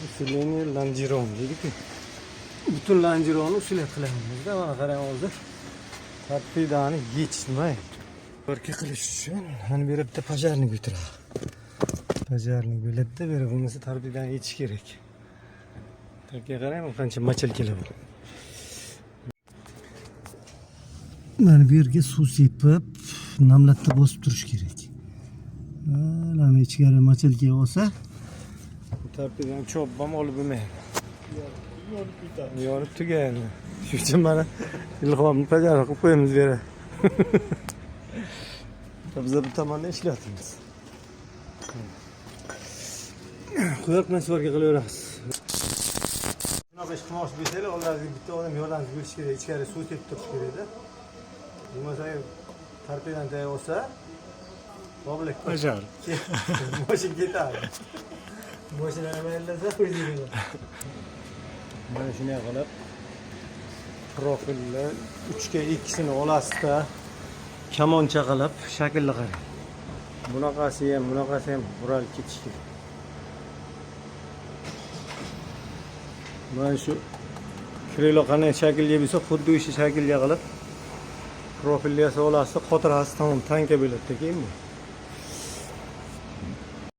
Усиление longeron deydi-ku. Butun longeronni усилять qilyapmiz-da. Mana qarang hozir. Torpedani yechmay. Birga qilish uchun mana bu yerda bitta пожарник o'tiradi. Пожарник bo'ladi-da, bu yerda bo'lmasa torpedani yechish kerak. Taka qarang, qancha мочалка lar bor. Mana bu yerga suv sepib, namlatda bosib turish kerak. Mana ichkari мочалка olsa, bu torpedani chopib ham olib bo'lmaydi. Yonib ketadi. Yonib tugaydi. Shuning uchun mana Ilhomni пожарник qilib qo'yamiz bu yerga. Biz bu tomonda ishlayapmiz. Quyoq bilan сварка qilaveramiz. Shunaqa ish qilmoqchi bo'lsanglar, oldingizga bitta odam yordamchi bo'lishi kerak, ichkari suv sepib turish kerakda. Bo'lmasa torpedani tayyor olsa, Boblik. Пожар. Mashina ketadi. Mashina amallasa o'zi. Mana shunday qilib profilni 3 ga 2sini olasizda kamoncha qilib shaklni qarang. Bunaqasi ham, bunaqasi ham buralib ketishi kerak. Mana shu krilo qanday shaklga bo'lsa, xuddi o'sha shaklga qilib profilni yasab olasiz, qotirasiz, tamom tanka bo'ladi keyin bu.